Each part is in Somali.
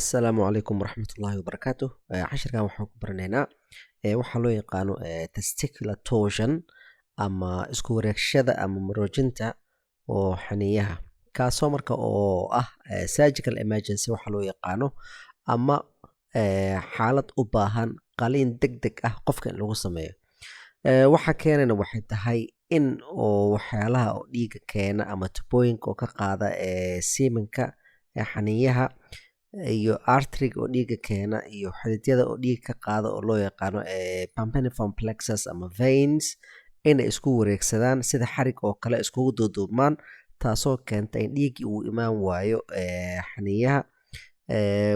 Assalaamu calaykum waraxmatullaahi wabarakaatu. Cashirkan waxaan ku baranaynaa waxaa loo yaqaano testicular torsion ama isku wareegshada ama maroojinta oo xaniinyaha, kaasoo marka oo ah surgical emergency waxa loo yaqaano ama xaalad u baahan qaliin deg deg ah qofka in lagu sameeyo. Waxa keenana waxay tahay in oo waxyaalaha oo dhiigga keena ama tubooyinka oo ka qaada semenka xaniinyaha iyo arteryga oo dhiigga keena iyo xididyada oo dhiigga ka qaada oo loo yaqaano pampiniform plexus ama veins inay isku wareegsadaan, sida xarig oo kale iskugu duuduubmaan, taasoo keenta in dhiiggii uu imaan waayo xaniinyaha.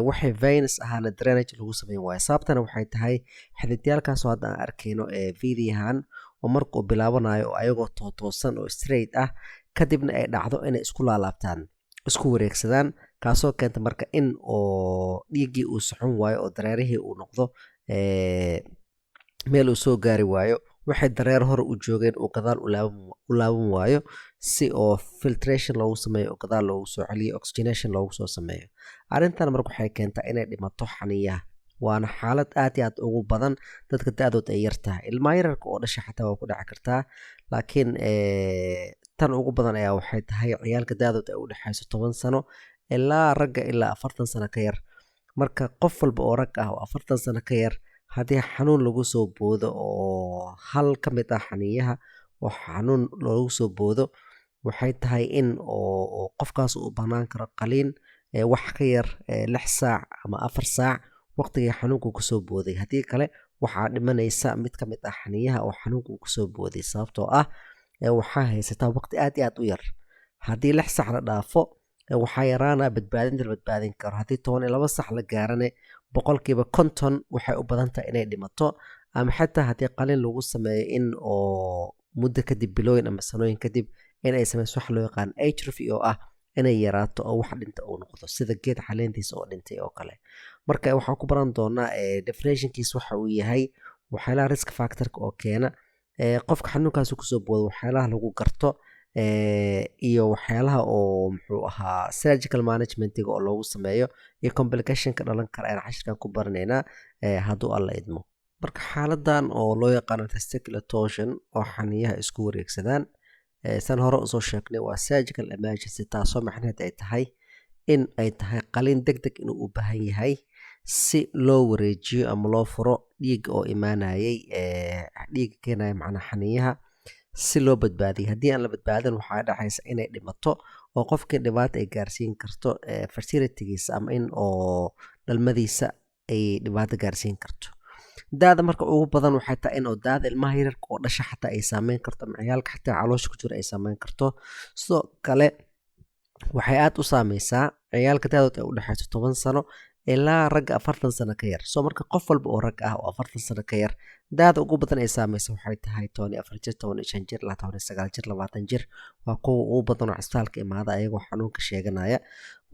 Waxay veins ahaana drainage lagu sameyn waayo. Sababtana waxay tahay xididyaalkaasoo hadda aan arkayno videohan oo markuu bilaabanayo oo ayagoo tootoosan oo straight ah, kadibna ay dhacdo inay isku laalaabtaan, isku wareegsadaan, kaasoo keenta marka in oo dhiiggii uu socon waayo oo dareerihii uu noqdo meel uu soo gaari waayo. Waxay dareer hore u joogeen uu gadaal u laaban waayo si oo filtration loogu sameeyo oo gadaal loogu soo celiyo, oxygenation loogu soo sameeyo. Arrintan marka waxay keentaa inay dhimato xaniinyaha, waana xaalad aad iyo aad ugu badan dadka da-dood ay yar tahay. Ilmaha yararka oo dhasha xataa waa ku dhici kartaa, laakiin tan ugu badan ayaa waxay tahay ciyaalka da-dood ay u dhexayso 10 sano ilaa ragga ilaa 40 sano ka yar. Marka qof walba oo rag ah oo 40 sano ka yar, haddii xanuun lagu soo boodo oo hal ka mid ah xaniinyaha oo xanuun loogu soo boodo, waxay tahay in oo qofkaas uu banaan karo qaliin wax ka yar 6 saac ama 4 saac waqtigii xanuunku kusoo booday. Haddii kale waxaa dhimanaysa mid ka mid ah xaniinyaha oo xanuunku uu kusoo booday, sababtoo ah waxaa haysataa waqti aad iyo aad u yar. Haddii 6 saac la dhaafo, waxaa yaraana badbaadinta la badbaadin karo. Haddii 12 sac la gaarane, 50% waxay u badan tahay inay dhimato, ama xitaa haddii qalin lagu sameeyo in oo muddo kadib, bilooyin ama sanooyin kadib, in ay sameyso wax loo yaqaan atrophy oo ah inay yaraato oo wax dhinta uu noqdo, sida geed caleentiisa oo dhintay oo kale. Marka waxaan ku baran doonaa definitionkiis waxa uu yahay, waxyaalaha risk factorka oo keena, qofka xanuunkaasi kusoo boodo waxyaalaha lagu garto, iyo waxyaalaha oo muxuu ahaa surgical managementiga oo loogu sameeyo iyo complicationka dhalan kara ayaan cashirkan ku baranaynaa, hadduu Alla idmo. Marka xaaladan oo loo yaqaano testicular torsion oo xaniyaha isku wareegsadaan, san hore usoo sheegnay, waa surgical emergency, taasoo macnaheed ay tahay in ay tahay qalin deg deg inuu u baahan yahay si loo wareejiyo ama loo furo dhiigga oo imaanayay, dhiigga keenaya macnaha xaniyaha, si loo badbaadiyo. Haddii aan la badbaadin, waxaa dhacaysa inay dhimato oo qofkii dhibaata ay gaarsiin karto fertilitygiisa ama in oo dhalmadiisa ay dhibaato gaarsiin karto. Daada marka ugu badan waxay tahay in oo daada ilmaha yararka oo dhasha xataa ay saameyn karto ama ciyaalka xataa caloosha ku jira ay saameyn karto. Sidoo kale waxay aada u saameysaa ciyaalka daadood ay u dhexeyso 10 sano ilaa ragga 40 sano ka yar. So marka qof walba oo rag ah oo 40 sano ka yar, daada ugu badan ay saameysa waxay tahay 14 jir, 15 jir, ilaa 19 jir, 20 jir. Waa kuwa ugu badan oo cisbitaalka imaada ayagoo xanuunka sheeganaya.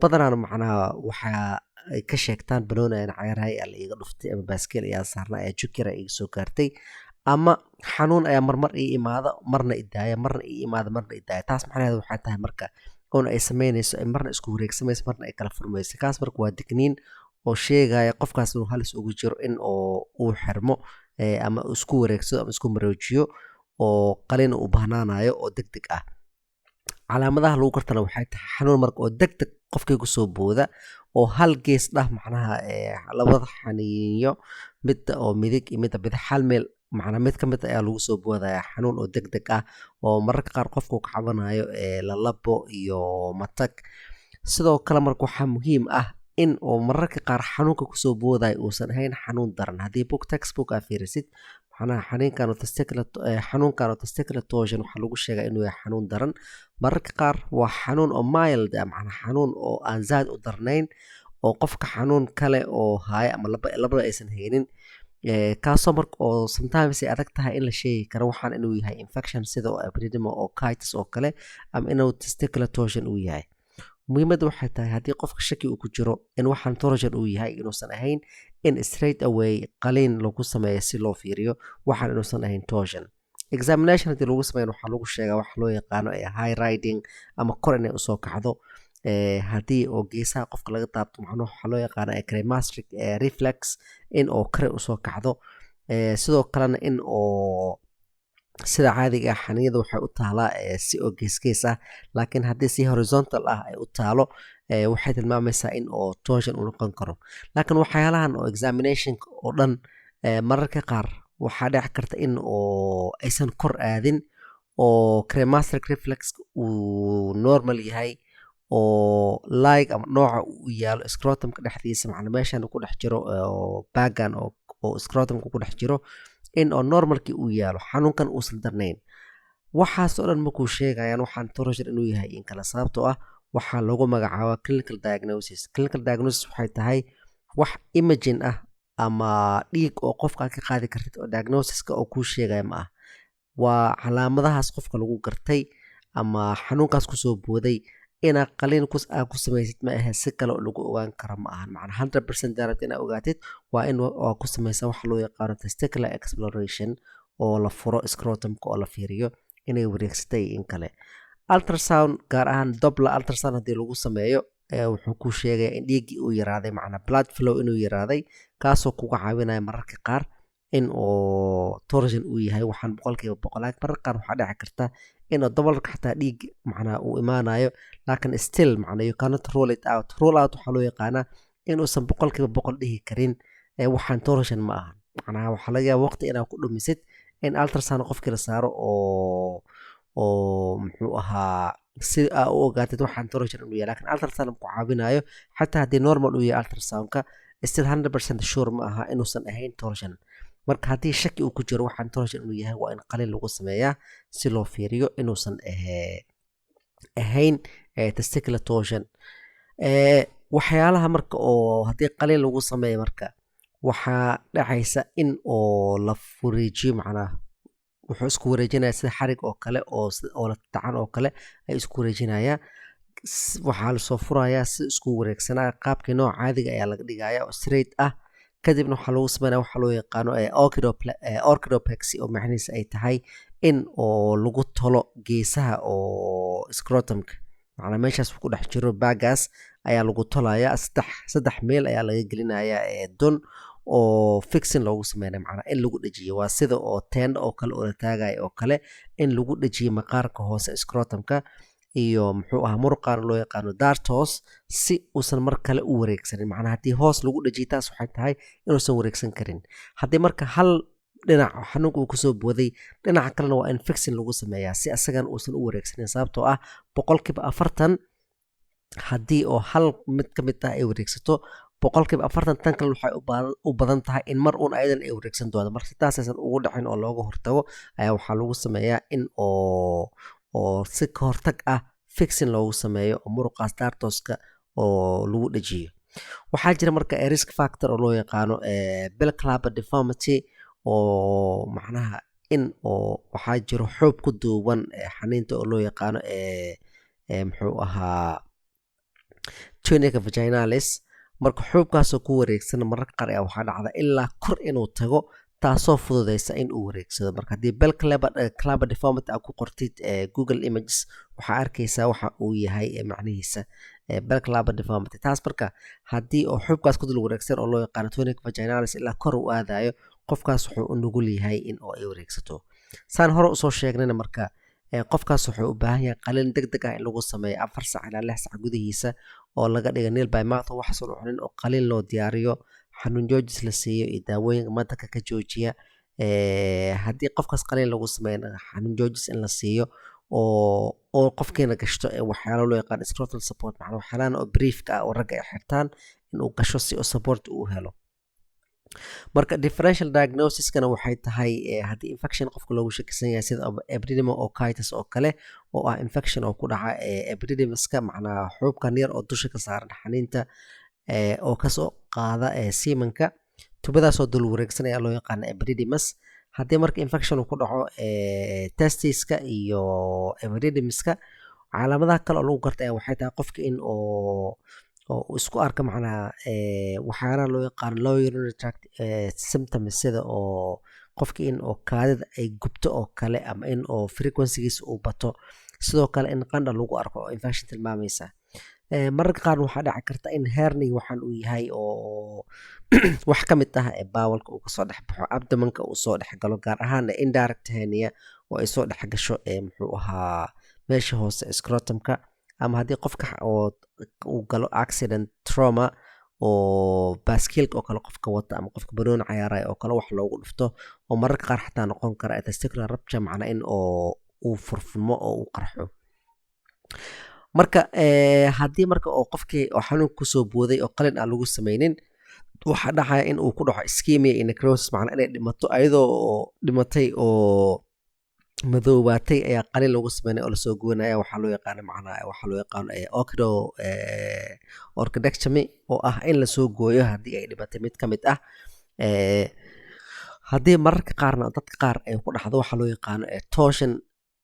Badanaana macnaha waxaa ay ka sheegtaan banooni ayaan cayaarhay ayaa la iiga dhuftay, ama baaskeel ayaa saarna ayaa jug yar iga soo gaartay, ama xanuun ayaa marmar ii imaada, marna idaaya, marna ii imaada, marna idaaya. Taas macnaheedu waxay tahay marka oon ay sameynayso ay marna isku wareegsamayso, marna ay kala furmayso. Kaas marka waa digniin oo sheegaya qofkaas inuu halis ugu jiro in oo uu xirmo ama isku wareegsado ama isku maroojiyo oo qalin u bahnaanayo oo deg deg ah. Calaamadaha lagu gartana waxay tahay xanuun marka oo deg deg qofkii kusoo booda oo hal gees dhah, macnaha labada xaniinyo, midda oo midig iyo midda bidix, hal meel macnaa mid ka mid ah ayaa lagu soo boodaya, xanuun oo deg deg ah oo mararka qaar qofku ka cabanayo lalabo iyo matag. Sidoo kale marka waxaa muhiim ah in oo mararka qaar xanuunka kusoo boodaya uusan ahayn xanuun daran. Haddii book textbook aa fiirisid, macnaha xanuunkan oo testicular xanuunkan oo testicular torsion waxaa lagu sheegaa inuu yahay xanuun daran. Mararka qaar waa xanuun oo mild ah, macnaa xanuun oo aan zaad u darnayn oo qofka xanuun kale oo haya ama labada aysan haynin, kaasoo marka oo sometimes ay adag tahay in la sheegi karo waxaan inuu yahay infection sida oo epididymo-orchitis oo kale ama inuu testicular torsion uu yahay. Muhiimadda waxay tahay haddii qofka shaki uu ku jiro in waxaan torsion uu yahay inuusan ahayn, in straight away qaliin lagu sameeyo si loo fiiriyo waxaan inuusan ahayn torsion. Examination haddii lagu sameeyo, waxaa lagu sheegaa waxa loo yaqaano ee high riding ama kor inay usoo kacdo. Haddii oo geesaha qofka laga taabto, macnuhu waxaa loo yaqaana cremasteric reflex, in oo kare usoo kacdo. Sidoo kalena in oo sida caadiga ah xaniiyada waxay u taalaa si oo geesgees ah, laakiin haddii si horizontal ah ay u taalo, waxay tilmaamaysaa in oo torsion uu noqon karo. Laakiin waxyaalahan oo examinationka oo dhan, mararka qaar waxaa dhici karta in oo aysan kor aadin oo cremasteric reflex uu normal yahay oo like ama nooca uu yaalo scrotumka dhexdiisa, macna meeshan ku dhex jiro oo bagan oo scrotumka ku dhex jiro, in oo normalkii uu yaalo, xanuunkan uusan darnayn. Waxaas oo dhan markuu sheegayaan waxaan torsion inuu yahay in kale, sababtoo ah waxaa lagu magacaabaa clinical diagnosis. Clinical diagnosis waxay tahay wax imaging ah ama dhiig oo qofka aad ka qaadi kartid oo diagnosiska oo kuu sheegaya ma ah. Waa calaamadahaas qofka lagu gartay ama xanuunkaas kusoo booday inaad qaliin aa ku samaysid ma ahe, si kale oo lagu ogaan karo ma ahan. Macna 100% rabtid inaad ogaatid, waa in waa ku samaysa waxa loo yaqaano testicular exploration, oo la furo scrotumka oo la fiiriyo inay wareegsatay in kale. Ultrasound, gaar ahaan Doppler ultrasound, haddii lagu sameeyo, wuxuu ku sheegaya in dhiiggii uu yaraaday, macnaa blood flow inuu yaraaday, kaasoo kuga caawinaya mararka qaar in uu torsion uu yahay waxaan 100%. Laakiin mararka qaar waxaa dhici karta in Dopplerka xataa dhiig macnaa uu imaanayo, laakiin still macnaa you cannot rule it out. Rule out waxaa loo yaqaanaa inuusan 100% dhihi karin waxaan torsion ma ahan. Macnaha waxaa laga yaaba waqti inaad ku dhumisid in ultrasound qofkii la saaro oo muxuu ahaa si aa u ogaatid waxaan torsion inuu yahay, laakiin ultrasound ku caawinayo. Xataa haddii normal uu yahay ultrasoundka, still 100% sure ma aha inuusan ahayn torsion. Marka haddii shaki uu ku jiro waxaan torsion inuu yahay, waa in qalin lagu sameeyaa si loo fiiriyo inuusan ahayn testicular torsion. Waxyaalaha marka oo haddii qalin lagu sameeyo, marka waxaa dhacaysa in oo la wareejiyo, macnaha wuxuu isku wareejinaya sida xarig oo kale oo la tacan oo kale ay isku wareejinaya. Waxaa lasoo furayaa si isku wareegsanaya, qaabkii nooc caadiga ayaa laga dhigaya oo straight ah. Kadibna waxaa lagu sameynaya waxaa loo yaqaano orchidopexy, oo macnihiisa ay tahay in oo lagu tolo geesaha oo scrotumka, macnaa meeshaas ku dhex jiro baagaas ayaa lagu tolaya. Saddex meel ayaa laga gelinaya dun oo fixing loogu sameynaya, macnaa in lagu dhejiyo, waa sida oo teendho oo kale oo la taagayo oo kale, in lagu dhejiyo maqaarka hoose scrotumka iyo muxuu ahaa muruqaana loo yaqaano dartos, si uusan mar kale u wareegsanin. Macnaa haddii hoos lagu dhejiyo, taas waxay tahay inuusan wareegsan karin. Haddii marka hal dhinac xanuunka uu kasoo booday, dhinaca kalena waa in fixing lagu sameeyaa si asagan uusan u wareegsanin, sababtoo ah 40% haddii oo hal mid ka mid ah ay wareegsato, 40% tan kale waxay u badan tahay in mar uun ayadan ay wareegsan doonto. Marka si taasaysan ugu dhicin oo looga hortago ayaa waxaa lagu sameeyaa in oo si ka hortag ah fixing loogu sameeyo oo muruqaas dartoska oo lagu dhejiyo. Waxaa jira marka risk factor oo loo yaqaano bell clapper deformity, oo macnaha in oo waxaa jiro xoob ku duuban xaniinta oo loo yaqaano muxuu ahaa tunica vaginalis. Marka xuubkaasoo ku wareegsan mararka qaar ayaa waxaa dhacda ilaa kor inuu tago, taasoo fududeysa in uu wareegsado. Marka haddii bell clapper deformity aad ku qortid Google Images, waxaa arkaysaa waxa uu yahay macnihiisa bell clapper deformity. Taas marka haddii oo xuubkaas ku dul wareegsan oo loo yaqaano tunica vaginalis ilaa kor uu aadayo, qofkaas wuxuu u nugul yahay in oo ay wareegsato. Saan hore usoo sheegnayna, marka qofkaas wuxuu u baahan yahay qalin deg deg ah in lagu sameeyo 4 sac ilaa 6 sac gudihiisa, oo laga dhiga nil by mouth, waxaasoo cunin, oo qalin loo diyaariyo, xanuun joojis la siiyo iyo daawooyinka matagga ka joojiya. Haddii qofkaas qaliin lagu sameeyo, xanuun joojis in la siiyo oo qofkiina gashto waxyaalo loo yaqaan scrotal support, macnaa waxyaalahan oo briefka ah oo ragga ay xirtaan inuu gasho si uu support uu helo. Marka differential diagnosiskana waxay tahay haddii infection qofka loogu shakisan yahay, sida epididymo-orchitis oo kale, oo ah infection oo ku dhaca epididymiska, macnaa xuubkan yar oo dusha ka saaran xaniinta oo kasoo qaada semenka, tubadaasoo dul wareegsan ayaa loo yaqaana epididymis. Haddii marka infection uu ku dhaco testiska iyo epididymiska, calaamadaha kale oo lagu garta ayaa waxay tahay qofka in oo isku arka macnaa waxyaalaha loo yaqaano low urinary tract symptoms, sida oo qofka in oo kaadida ay gubto oo kale, ama in oo frequencygiisa uu bato, sidoo kale in qandha lagu arko oo infection tilmaamaysa. Mararka qaar waxaa dhici karta in hernia waxaan uu yahay oo wax ka mid ah ee bowelka uu kasoo dhex baxo, abdomenka uu soo dhex galo, gaar ahaan indirect hernia oo ay soo dhex gasho ee muxuu ahaa meesha hoose, scrotumka, ama haddii qofka oo uu galo accident, trauma, oo baaskiilka oo kale qofka wata ama qofka banooni cayaaraya oo kale wax loogu dhufto, oo mararka qaar xataa noqon kara testicular rupture, macnaa in oo uu furfurmo oo uu qarxo. Marka haddii marka oo qofkii oo xanuun kusoo booday oo qalin aan lagu sameynin, waxaa dhacaya in uu ku dhaco ischemia iyo necrosis, macnaa inay dhimato. Ayadoo oo dhimatay oo madoobaatay ayaa qalin lagu sameynaya oo lasoo goynaya. Waxaa loo yaqaano, macnaa waxaa loo yaqaano orchidectomy, oo ah in lasoo gooyo haddii ay dhimatay mid ka mid ah. Haddii mararka qaarna dadka qaar ay ku dhacdo waxaa loo yaqaano torsion,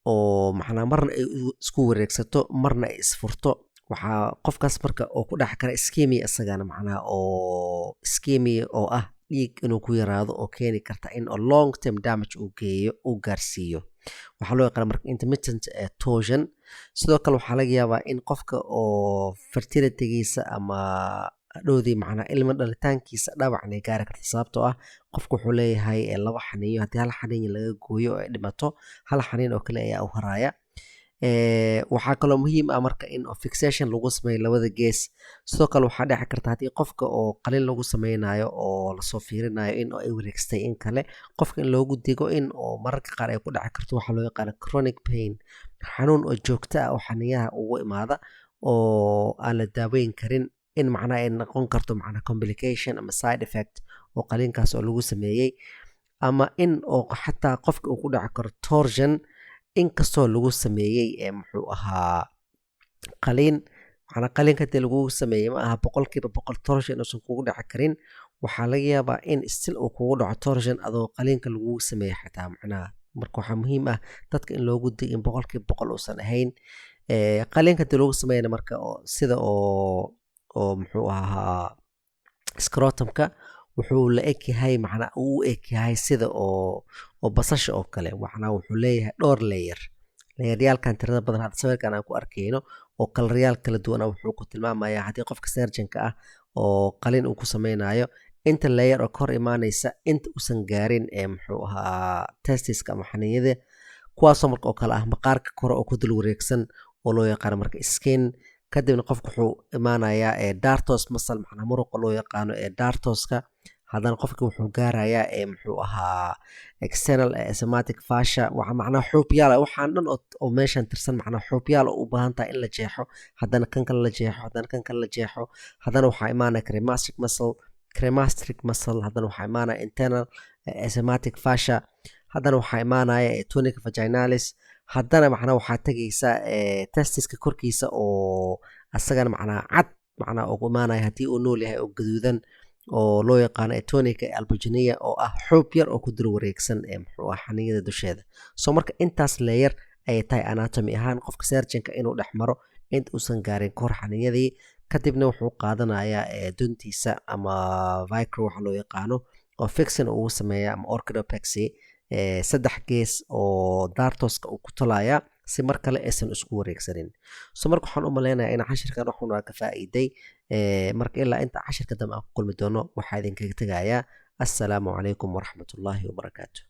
oo macnaa marna ay isku wareegsato, marna ay isfurto, waxaa qofkaas marka oo ku dhex kara ischemia isagana, macnaha oo ischemia oo ah dhiig inuu ku yaraado, oo keeni karta in long term damage uu geeyo, uu gaarsiiyo. Waxaa loo yaqaana marka intermittent torsion. Sidoo kale waxaa laga yaabaa in qofka oo fertilitygiisa ama hadhowdii, macnaa ilmo dhalitaankiisa, dhaawac inay gaari karta, sababtoo ah qofku wuxuu leeyahay laba xaniinyo. Haddii hal xaniinyo laga gooyo oo ay dhimato, hal xaniin oo kale ayaa u haraya. Waxaa kaloo muhiim ah marka in fixation lagu sameeyo labada gees. Sidoo kale waxaa dhici karta haddii qofka oo qalin lagu sameynayo oo lasoo fiirinayo in ay wareegstay in kale, qofka in loogu digo in oo mararka qaar ay ku dhici karto waxaa loo yaqaano chronic pain, xanuun oo joogto ah oo xaniinyaha ugu imaada oo aan la daaweyn karin, in macnaha ay noqon karto macnaa complication ama side effect oo qaliinkaas oo lagu sameeyey, ama in oo xataa qofka uu ku dhici karo torsion inkastoo lagu sameeyey ee muxuu ahaa qaliin. Macnaa qaliinka hadii lagugu sameeyey, ma aha 100% torsion inuusan kugu dhici karin. Waxaa laga yaabaa in still uu kugu dhaco torsion adoo qaliinka lagugu sameeyey xataa macnaha. Marka waxaa muhiim ah dadka in loogu digo in 100% uusan ahayn. Qaliinka hadii lagu sameeyana marka sida oo muxuu ahaa scrotumka wuxuu la eg yahay, macnaa uu u eg yahay sida oo basasha oo kale. Macnaa wuxuu leeyahay dhowr layer. Layeryaalkan tirada badan hadda sawirkan aan ku arkayno oo coloryaal kala duwan ah wuxuu ku tilmaamayaa haddii qofka surgeonka ah oo qalin uu ku sameynayo inta layer oo kor imaanaysa inta uusan gaarin ee muxuu ahaa testiska ama xaniinyada, kuwaasoo marka oo kale ah maqaarka kore oo ku dul wareegsan oo loo yaqaano marka skin. Kadibna qofku wuxuu imaanayaa ee dartos muscle, macnaa muruqa loo yaqaano ee dartoska. Haddana qofki wuxuu gaarayaa ee muxuu ahaa external aesthetic fascia. Waxa macnaha xuubyaal ah waxaan dhan oo meeshan tirsan, macnaha xuubyaal oo u baahan tahay in la jeexo, haddana kan kale la jeexo, haddana kan kale la jeexo. Haddana waxaa imaanaya cremastric muscle, cremastric muscle. Haddana waxaa imaanaya internal aesthetic fascia. Haddana waxaa imaanaya tunica vaginalis. Haddana macnaha waxaa tegaysa testiska korkiisa oo asagana macnaha cad, macnaha ugu imaanaya haddii uu nool yahay oo gaduudan oo loo yaqaano tunica albuginea, oo ah xuub yar oo ku dul wareegsan ee muxuu ah xaniinyada dusheeda. So marka intaas layer ayay tahay anatomy ahaan qofka surgeonka inuu dhex maro inta uusan gaarin kahor xaniinyadii. Kadibna wuxuu qaadanayaa duntiisa ama vicro waxa loo yaqaano oo fixing ugu sameeya ama orchidopexy saddex gees oo dartoska uu ku tolaya si mar kale aysan isku wareegsanin. So marka waxaan u maleynayaa in cashirkan waxun waa ka faa'iiday. Marka ilaa inta cashirka dambe aan ku kulmi doono, waxaa idinkaga tegayaa assalaamu calaykum waraxmatullaahi wabarakaatu.